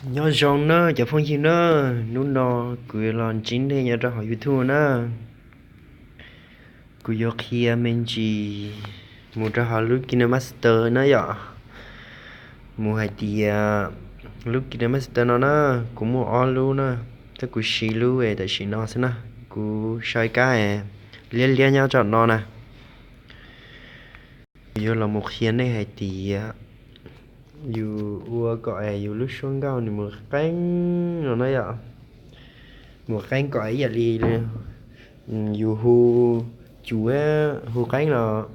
Nyob zoo na cov phooj ywg na, hnub no kuv yuav los ntsib nej nyob rau hauv YouTube na. Kuv yuav qhia me ntsis mus rau hauv lub KineMaster na yom. Mus hais tias lub KineMaster no na, kuv muaj ob lub na, tab kuv siv lub tam sim no xwb na, kuv sau ib kab liab liab nyob rau no na. Kuv yuav los mus qhia nej hais tias yus ua kom es yus lub suab nkauj nws mus qeeb no na yom. Mus qeeb kom ib yam li yus hu cuv, hu qeeb los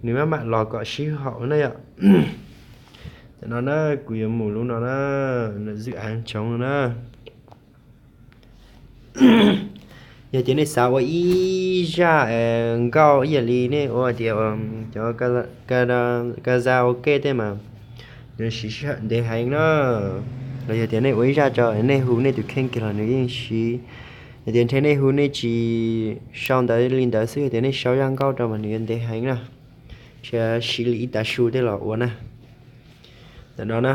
nws maj mam los kom sib haum na yom. Tam no na, kuv yuav mus lub no na, nws zwj av ntsoov no na. Yog tias nej xav ua ib zaj nkauj ib yam li nej ua tias cov karaoke tej mas nws siv sij hawm ntev heev na. Los yog tias nej ua ib zaj rau nej hu nej tus kheej kiag los nws yeej siv. Yog tias ntshe nej hu nej tsis sau ntawv li ntawd xwb, yog tias nej sau zaj nkauj rau mas nws yuav ntev heev na. Ntshe siv li ib tav su tej los ua na. Tam no na,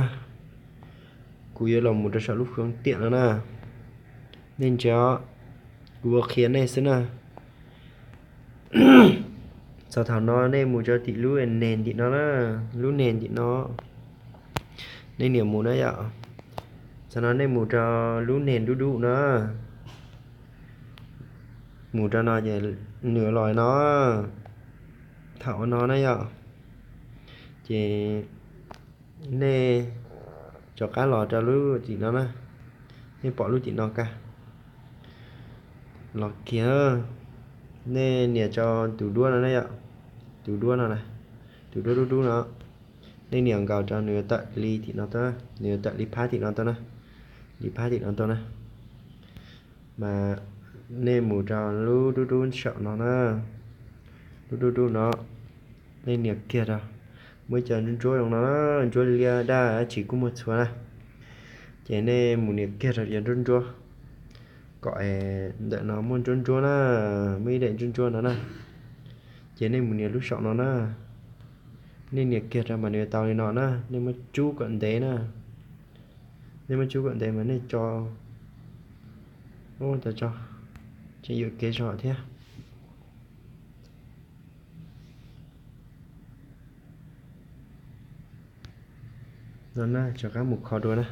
kuv yuav los mus rau saum lub koob tiam no na. Nej ntsia, kuv ua qhia nej xwb na. Txog thaum no nej mus rau tim lub neg ntim no na, lub neg ntim no, nej nias mus na yom. Txog no nej mus rau lub neg dub dub no, mus rau no ces nws los no, thaum ua no na yom, ces nej rov qab los rau lub tim no na, nej pom lub tim no kag, los kiag, nej nias rau tus duab no na yom, tus duab no na, tus duab dub dub no, nej nias nkaus rau nws yuav tawm li tim no tuaj, nws yuav tawm li phab tim no tuaj na, li phab tim no tuaj na. Mas nej mus rau lub dub dub saum no na, lub dub dub no, nej nias kiag rau, muaj ib co ntsuab ntsuab zoo no, ntsuab liab daj dab tsi kuj muaj txhua na. Ces nej mus nias kiag rau cov ntsuab ntsuab, kom ntawm no muaj ntsuab ntsuab na, muaj ib daim ntsuab ntsuab no na. Ces nej mus nias lub saum no na, nej nias kiag rau mas nws yuav tau li no na, nej muab tsub kom ntev na. Nej muab tsub kom ntev mas nej tso, tso, tseem yuam kev zog thiab. No na, rov qab mus kho dua na.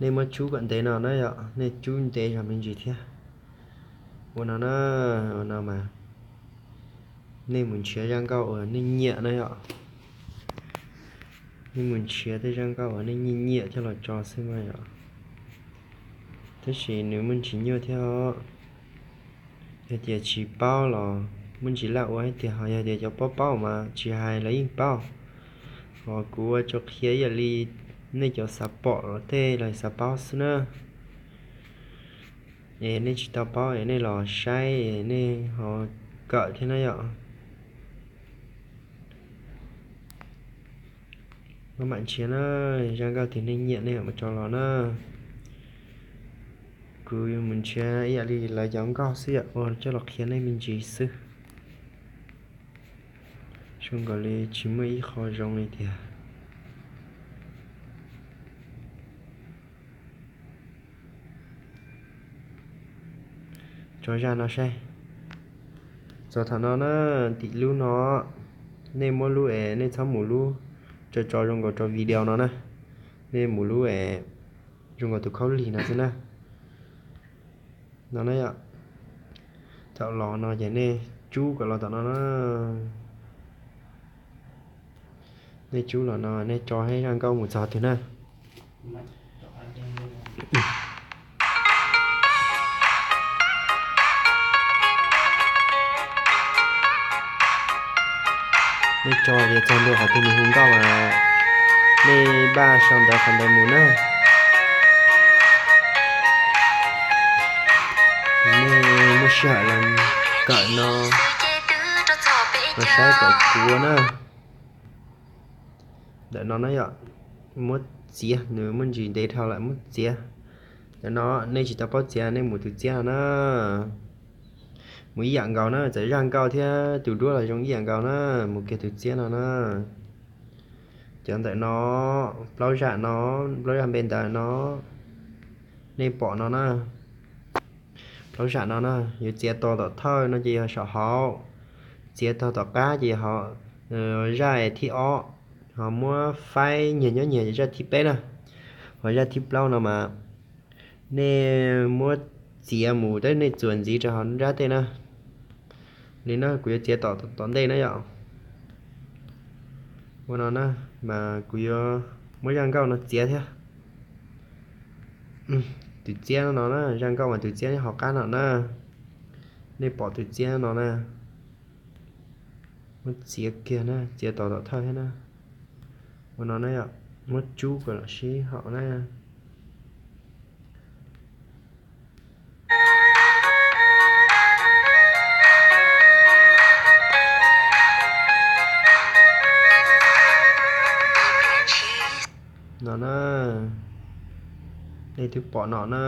Nej muab tsub kom ntev no na yom, nej tsub ntev zog me ntsis thiab. Ua no na, ua no mas nej mus nrhiav zaj nkauj uas nej nyiam na yom. Nej mus nrhiav tej zaj nkauj uas nej nyiam nyiam coj los tso xwb mas yom. Tab sis nws muaj ntsis nyuaj thiab os. Yog tias tsis paub los muaj ntsis laj ua hais tias, ho yog tias cov paub paub mas tsis hais los yeej paub. Ho kuv ua tso qhia ib yam li nej cov xav pom los tej los xav paub xwb na. Es nej tsis tau paub es nej los saib es nej ho kawm thiab na yom. Maj mam nrhiav na, zaj nkauj twg nej nyiam nej mam tso los na. Kuv yuav mus nrhiav ib yam li lawv cov nkauj xwb yom, ua coj los qhia nej me ntsis xwb. Zoo nkaus li tsis muaj ib qho zoo li tiag. Tso zaj no saib. Txog thaum no na, tim lub no, nej muab lub es nej txhob mus lub tso tso zoo nkaus rau video no na. Nej mus lub es zoo nkaus tus khaub lig no xwb na. No na yom. Thaum los no ces nej tsub kom los tom no na. Nej tsub los no nej tso ib zaj nkauj mus txog twg na. Nej tso tias txog ntua qhov twg nws hu nkauj mas nej npaj sau ntawv qhov ntawd mus na. Nej muaj sij hawm los kawm no, los saib kom kuv ua na. Ntawm no na yom, muab txiav, nws muaj ntsis ntev dhau lawm, muab txiav. Ntawm no nej tsis tau paub txiav, nej mus tus txiab no na. mus ib yam nkaus na, txawm zaj nkauj thiab tus duab los zoo ib yam nkaus na, mus kiag tus txiab no na. Cov ntawm no, plaub zaj no, plaub zaj npe ntawd no, nej pom no na. Plaub zaj no na, yuav txiav tos tom thawj no ces yog saum hauv, txiav tos tom qab ces yog zaj thib ob, ho muab faib nyias nyob nyias zaj thib peb na, ho zaj thib plaub no mas nej muab txiav mus tab nej txuas ntxiv rau hauv nrab tej na. Li no kuv yuav txiav tom tom ntej na yom. Ua no na, mas kuv yuav muab zaj nkauj no txiav thiab. Tus txiab no na, zaj nkauj mas tus txiab nyob hauv qab no na. Nej pom tus txiab no na. Muab txiav kiag na, txiav tos tom thawj thiab na. Ua no na yom, muab tsub kom los sib haum na. No na, nej twb pom no na.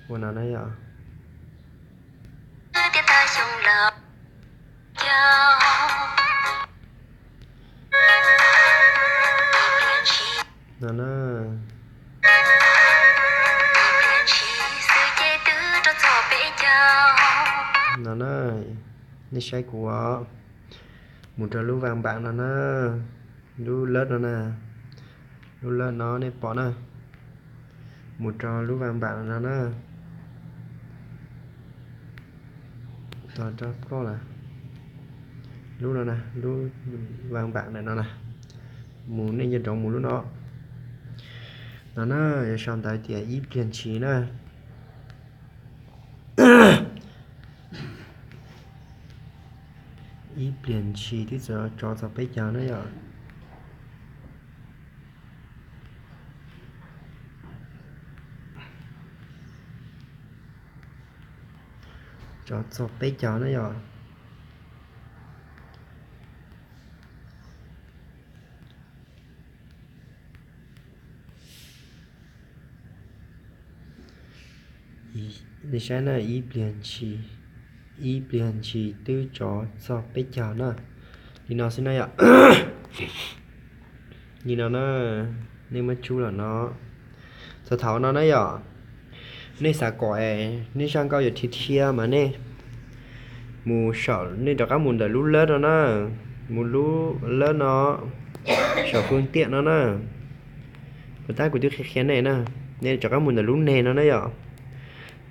Ua no na yom. No na. No na, nej saib kuv mus rau lub vas npam no na, lub lab no na, lub lab no nej pom na, mus rau lub vas npam no na. Tos rau ploj lawm. Lub no na, lub vas npam ntawm no na, mus nej nco ntsoov mus lub no. No na, yuav sau ntawv tias ib pliag ntshis na. Ib pliag ntshis twb txog, tsov txog peb caug na yom. Tsov txog peb caug na yom. Nej saib na, ib pliag ntshis, ib pliag ntshis twb tsov txog peb caug na. Li no xwb na yom. Li no na, nej muab tsub los no. Txog thaum no na yom, nej xav kom es nej zaj nkauj yuav dhia dhia mas nej mus saum, nej rov qab mus ntawm lub lab no na, mus lub lab no, saum fwj tiam no na. Puas tab kuv twb qhia qhia nej na, nej rov qab mus ntawm lub neg no na yom.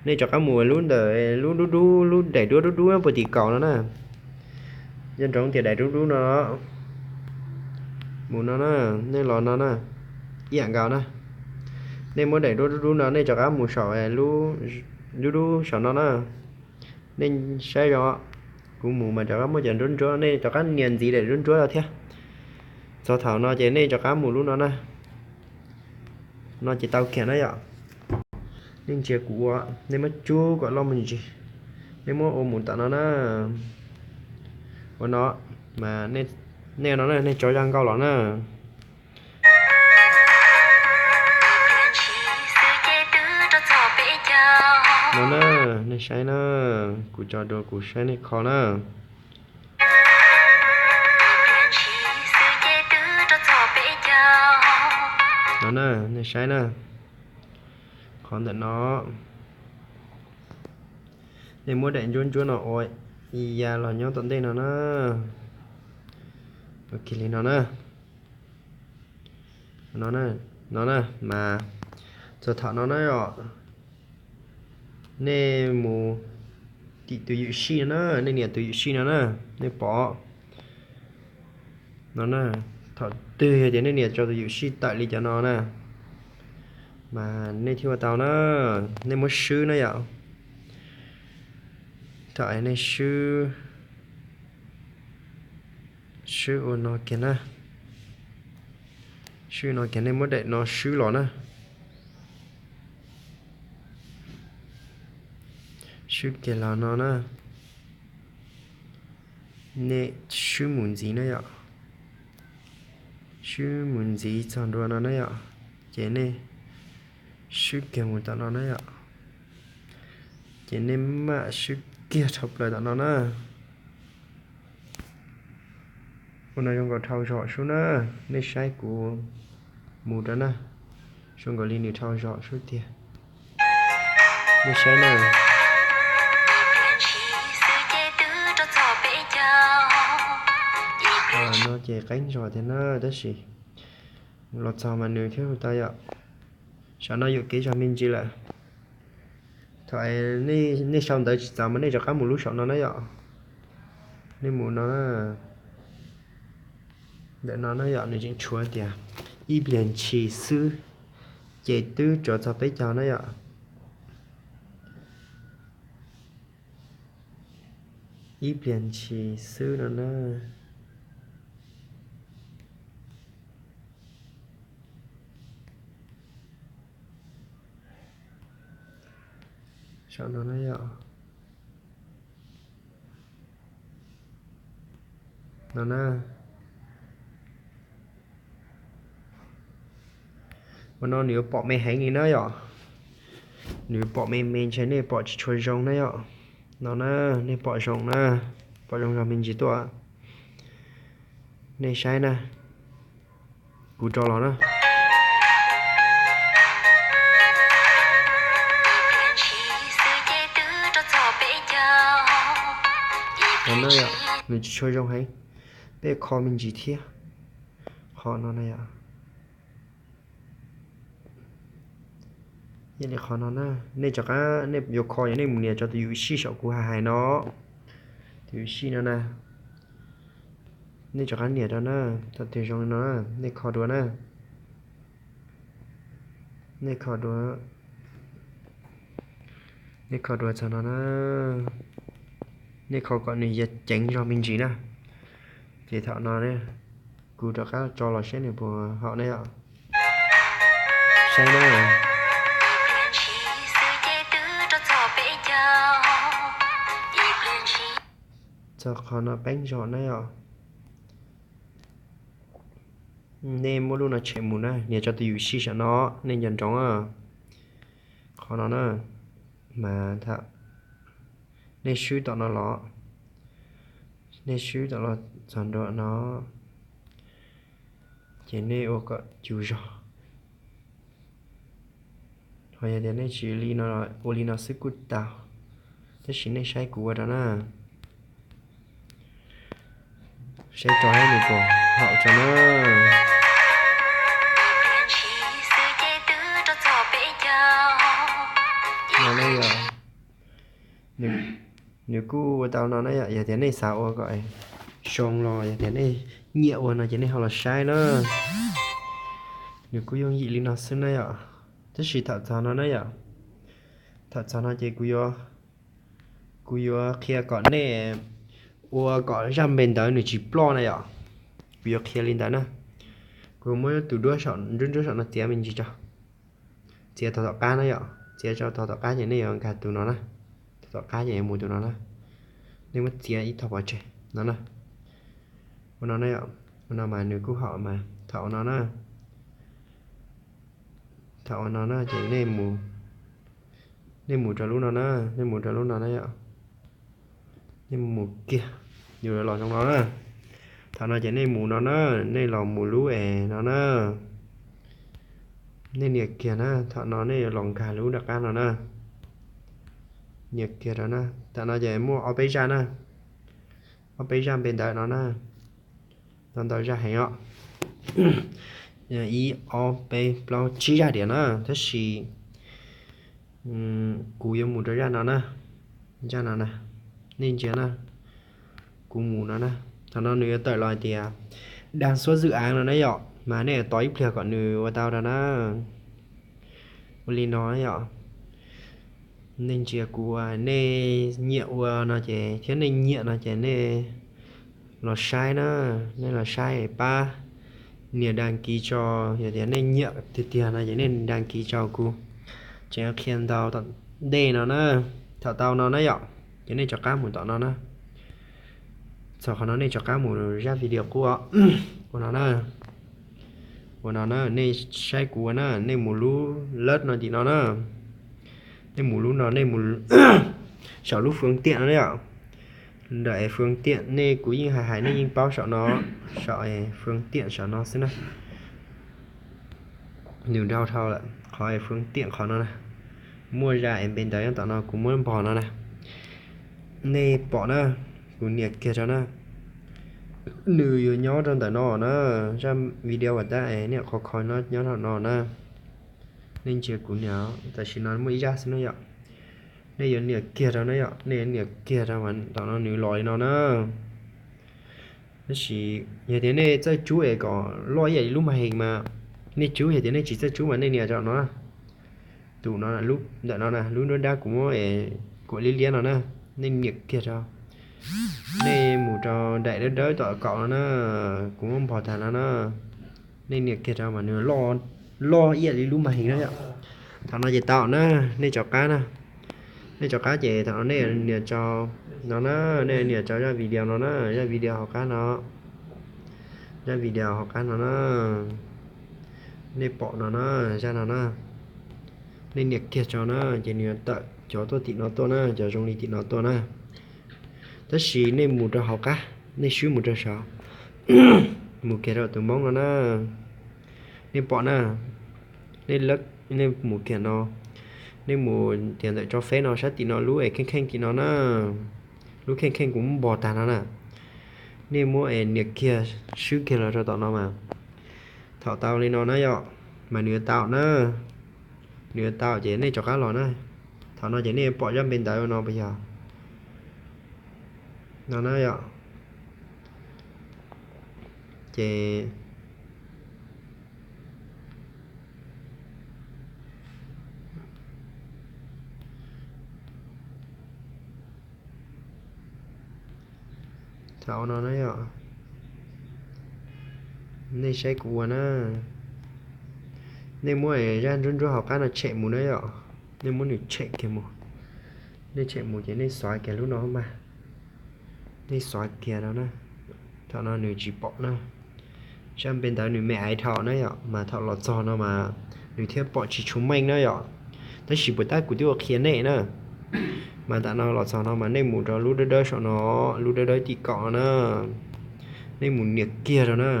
Nej rov qab mus lub ntawm lub dub dub, lub daim duab dub dub puag tim kaum no na. Nco ntsoov tias daim dub dub no, mus no na, nej los no na, ib yam nkaus na. Nej muab daim duab dub dub no nej rov qab mus saum lub dub dub saum no na. Nej saib zoo, kuv mus mas rov qab muaj cov ntsuab ntsuab, nej rov qab nias ntxiv daim ntsuab ntsuab thiab. Txog thaum no ces nej rov qab mus lub no na. No ces tau kiag na yom. Nej ntsia kuv ua, nej muab tsub kom loj me ntsis, nej muab ua mus tom no na. Ua no, mas nej no na, nej tso zaj nkauj los na. No na, nej saib na, kuv tso dua kuv saib nej kho na. No na, nej saib na, qhov ntawm no, nej muab daim ntsuab ntsuab no ua ya los nyob tom ntej no na. Ua kiag li no na. No na, mas txog thaum no na yom, nej mus tim tus yum sij no na, nej nias tus yum sij no na, nej pom no na. Thaum twg yog tias nej nias tso tus yum sij tawm li cov no na, mas nej thiaj ua tau na. Nej muab swb na yom. Thaum nej swb, swb ua no kiag na. Swb no kiag, nej muab daim no swb los na. Swb kiag los no na. Nej swb mus ntxiv na yom. Swb mus ntxiv txog ntua no na yom. Ces nej swb kiag mus tom no na yom. Ces nej mam swb kiag dhau plaws tom no na. Ua no zoo nkaus dhau zog sub na, nej saib kuv mus rau na, zoo nkaus li nws dhau zog sub tiag. Nej saib na. No ces qeeb zog tiag na, tab sis los txog mas nws thiaj hu tau yom. Saum no yuam kev zog me ntsis lawm. Thaum nej sau ntawv tsis txaus mas nej rov qab mus lub saum no na yom. Nej mus no na. Ntawm no na yom, nws tseem tshuav tias ib pliag ntshis xwb ces twb rov txog peb caug na yom. Ib pliag ntshis xwb no na. Saum no na yom. No na. Ua no nws yuav pom me heev li na yom. Nws yuav pom me me ntshe nej pom tsis tshua zoo na yom. No na, nej pom zoo na, pom zoo zog me ntsis tuaj. Nej saib na, kuv rov los na. Nws tsis tshua zoo heev, peb kho me ntsis thiab. Qhov no na yom. Yog li qhov no na, nej rov qab nej yuav kho yog nej mus nias rau tus yum sij saum kuv hais hais no. Tus yum sij no na, nej rov qab nias rau na, thaum twg zoo li no na, nej kho dua na. Nej kho dua, nej kho dua txog no na, nej kho kom nws ya ceev zog me ntsis na. Ces thaum no kuv rov qab tso los seb nws puas haum na yom. Saib na. Txog qhov no peeb zog na yom. Nej muab lub no tshem mus na, nias tso tus yum sij saum no, nej nco ntsoov. Qhov no na, mas thaum nej swb tom no los, nej swb tom los txog ntua no, ces nej ua kom cus zog. Ho yog tias nej tsis li no, ua li no xwb kuj tau, tab sis nej saib kuv ua rau na. Saib tso seb nws puas haum tso na. Nws kuj ua tau no na yom, yog tias nej xav ua kom zoo los yog tias nej nyiam ua no ces nej ho los saib na. Nws kuj yooj yim li no xwb na yom. Tab sis thaum txog no na yom, thaum txog no ces kuv yuav, kuv yuav qhia kom nej ua kom zaj npe ntawv nws tsis ploj na yom. Kuv yuav qhia li ntawd na. Kuv muab tus duab saum, nruab nruab saum no txiav me ntsis tso. Txiav tog tom qab na yom, txiav tso tog tom qab ces nej yuav nkag tus no na. Tog tom qab ces yuav mus tus no na. Nej muab txiav ib tog pov tseg no na. Ua no na yom, ua no mas nws kuj haum mas thaum ua no na. Thaum ua no na ces nej mus, nej mus rau lub no na, nej mus rau lub no na yom. Nej mus kiag, yus los zoo no na. Thaum no ces nej mus no na, nej los mus lub es no na. Nej nias kiag na, thaum no nej yuav los nkag lub rov qab no na. Nias kiag rau na, thaum no ces muaj ob peb zaj na, ob peb zaj npe ntawv no na. Ntau ntau zaj heev os. Ib ob peb plaub tsib zaj diam na, tab sis kuv yuav mus rau zaj no na. Zaj no na, nej ntsia na, kuv mus no na. Thaum no nws yuav tawm los hais tias dag xuab zwj aav no na yom, mas nej tos ib pliag kom nws ua tau rau na. Ua li no yom. Nej ntsia kuv ua, nej nyiam ua no ces thiab nej nyiam no ces nej los saib na, nej los saib pab nias đăng ký tso, yog tias nej nyiam tiag tiag no ces nej đăng ký tso kuv. Tseem qhia ntau tom ntej no na, thaum tau no na yom, ces nej rov qab mus tom no na. Txog qhov no nej rov qab mus zaj video qub os. Ua no na, ua no na, nej saib kuv ua na, nej mus lub lab no tim no na. Nej mus lub no, nej mus, Saum lub fwv tiam no yom. Ntawm es fwv tiam nej kuv yeej hais hais nej yeej paub saum no, saum es fwv tiam saum no xwb na. Nws dhau dhau lawm, qhov es fwv tiam qhov no na. Muaj zaj es npe ntawv nyob tom no kuv muab npog no na. Nej pom na, kuv nias kiag rau na. Nws yuav nyob rau ntawm no na, zaj video uas tab es nej qhov kho no nyob rau no na. Nej ntsia kuv nias, tam sim no muaj ib zaj xwb na yom. Nej yuav nias kiag rau na yom, nej yuav nias kiag rau mas tom no nws los li no na. Tab sis yog tias nej txawj tsub es kom loj ib yam li lub mas hees mas, nej tsub, yog tias nej tsis txawj tsub mas nej nias rau no na. Tus no, ntawm no na, lub nruab dab kuv muab es kuam liab liab no na, nej nias kiag rau. Nej mus rau daim dawb dawb tom kaum no na, kuv muab npog tag no na. Nej nias kiag rau mas nws loj ib yam li lub mas hees na yom. Thaum no ces tau na, nej rov qab na. Nej rov qab ces thaum no nej nias rau no na, nej nias rau zaj video no na, zaj video hauv qab no. Zaj video hauv qab no na. Nej pom no na, zaj no na. Nej nias kiag rau na, ces nws yuav tawm cov tuaj tim no tuaj na, cov zoo li tim no tuaj na. Tab sis nej mus rau hauv qab, nej swb mus rau saud, mus kiag rau tus Hmoob no na. Nej pom na, nej mus kiag no, nej mus tias ntawm tso feb no sab tim no lub es kheej kheej tim no na. Lub kheej kheej kuv muab npog tag no na. Nej muab es nias kiag, swb kiag los rau tom no mas. Thaum tau li no na yom, mas nws yuav tau na. Nws yuav tau ces nej rov qab los na. Thaum no ces nej yuav pom zaj npe ntawv no puas yog? No na yom. Ces thaum no na yom, nej saib kuv ua na. Nej muab zaj nruab nruab hauv qab no tshem mus na yom. Nej muab nws tshem kiag mus. Nej tshem mus ces nej xov kiag lub no mas. Nej xov kiag rau na. Thaum no nws tsis pom na. Zaj npe ntawv nws me aiv dhau na yom, mas thaum los txog no mas nws thiaj pom tsis tshua meej na yom. Tab sis puas tab kuv twb ua qhia nej na. Mas tam no los txog no mas nej mus rau lub dawb dawb saum no, lub dawb dawb tim kaum no na. Nej mus nias kiag rau na.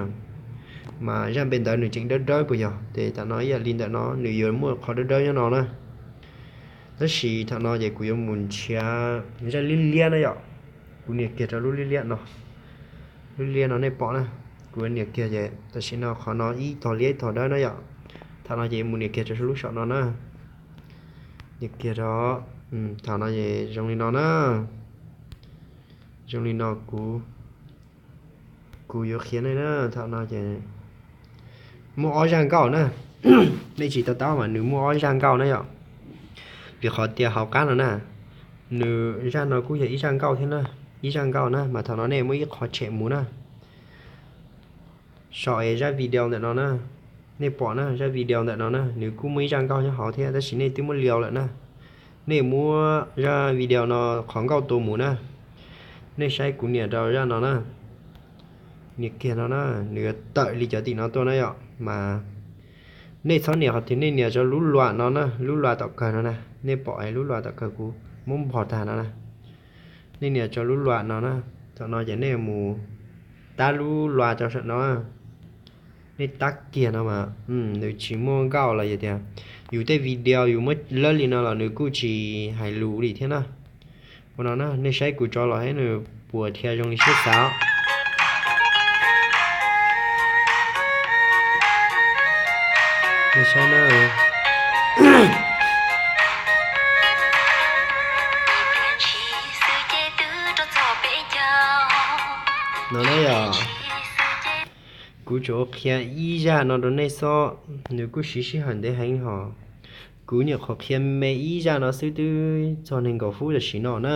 Mas zaj npe ntawv nws tseem dawb dawb puas yog? Ces tam no ib yam li ntawm no nws yuav muaj qhov dawb dawb nyob no na. Tab sis thaum no ces kuv yuav mus nrhiav zaj liab liab na yom. Kuv nias kiag rau lub liab liab no. Lub liab no nej pom na. Kuv yuav nias kiag ces tam sim no qhov no ib tog liab ib tog dawb na yom. Thaum no ces mus nias kiag rau lub saum no na. Nias kiag rau, thaum no ces zoo li no na. Zoo li no kuv, kuv yuav qhia nej na, thaum no ces muaj ob zaj nkauj na. Nej tsis to taub mas nws muaj ob zaj nkauj na yom. Vim qhov tias hauv qab no na, nws zaj no kuj yog ib zaj nkauj thiab na, ib zaj nkauj na, mas thaum no nej muab ib qho tshem mus na. Saum es zaj video ntawm no na, nej pom na, zaj video ntawm no na, nws kuj muaj ib zaj nkauj nyob hauv thiab, tab sis nej twb muab liau lawm na. Nej muab zaj video no qhov nkauj tua mus na. Nej saib kuv nias rau zaj no na. Nias kiag no na, nws yuav tawm li cov tim no tuaj na yom, mas nej txhob nias qhov twg, nej nias rau lub luas no na, lub luas tom kawg no na, nej pom lub luas tom kawg kuv muab npog tag no na. Nej nias rau lub luas no na, thaum no ces nej mus tab lub luas rau saum no. Nej tab kiag no mas, nws tsis muaj nkauj los yog tias yus tej video yus muab lawb li no los nws kuj tsis hais lus li thiab na. Ua no na, nej saib kuv tso los thiab nws puas dhia zoo li siab xav. Nej saib na. No na yom, kuv tsuas qhia ib zaj no rau nej xwb, nws kuj siv sij hawm ntev heev hos. Kuv nyuam qhuav qhia me ib zaj no xwb twb txog nees nkaum fub tam sim no na.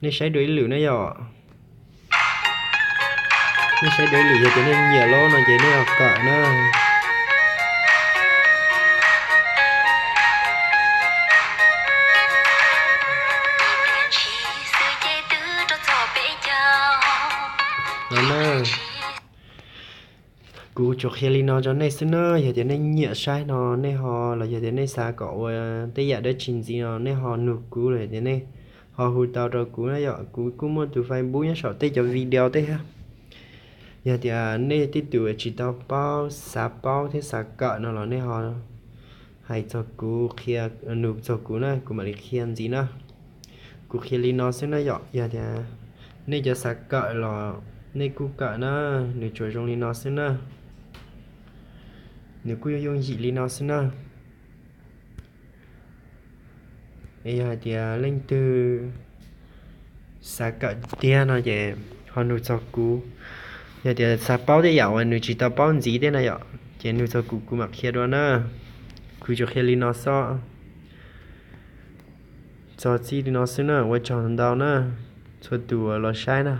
Nej saib dua ib lwm na yom. Nej saib dua ib lwm, yog tias nej nyiam lawm no ces nej los kawm na. No na. Kuv tsuas qhia li no rau nej xwb na, yog tias nej nyiam saib no nej ho, los yog tias nej xav kom ua tej yam dab tsi ntxiv no nej ho nug kuv, los yog tias nej ho hu tau rau kuv na yom. Kuv kuj muaj tus Facebook nyob saum tej cov video tej thiab. Yog tias nej tej tus tsis tau paub, xav paub thiab xav kawm no los nej ho hais txog kuv, qhia, nug txog kuv na, kuv mam li qhia ntxiv na. Kuv qhia li no xwb na yom, yog tias nej cov xav kawm los nej kuj kawm na, nws tsuas zoo li no xwb na. Nws kuj yooj yooj yim li no xwb na. Es yog hais tias leej twg xav kawm tiag no ces ho nug txog kuv. Yog tias xav paub tej yam uas nws tsis tau paub ntxiv thiab na yom, ces nug txog kuv, kuv mam qhia dua na. Kuv tsuas qhia li no xwb, txog txij li no xwb na, ua tsaug ntau na txhua tus los saib na.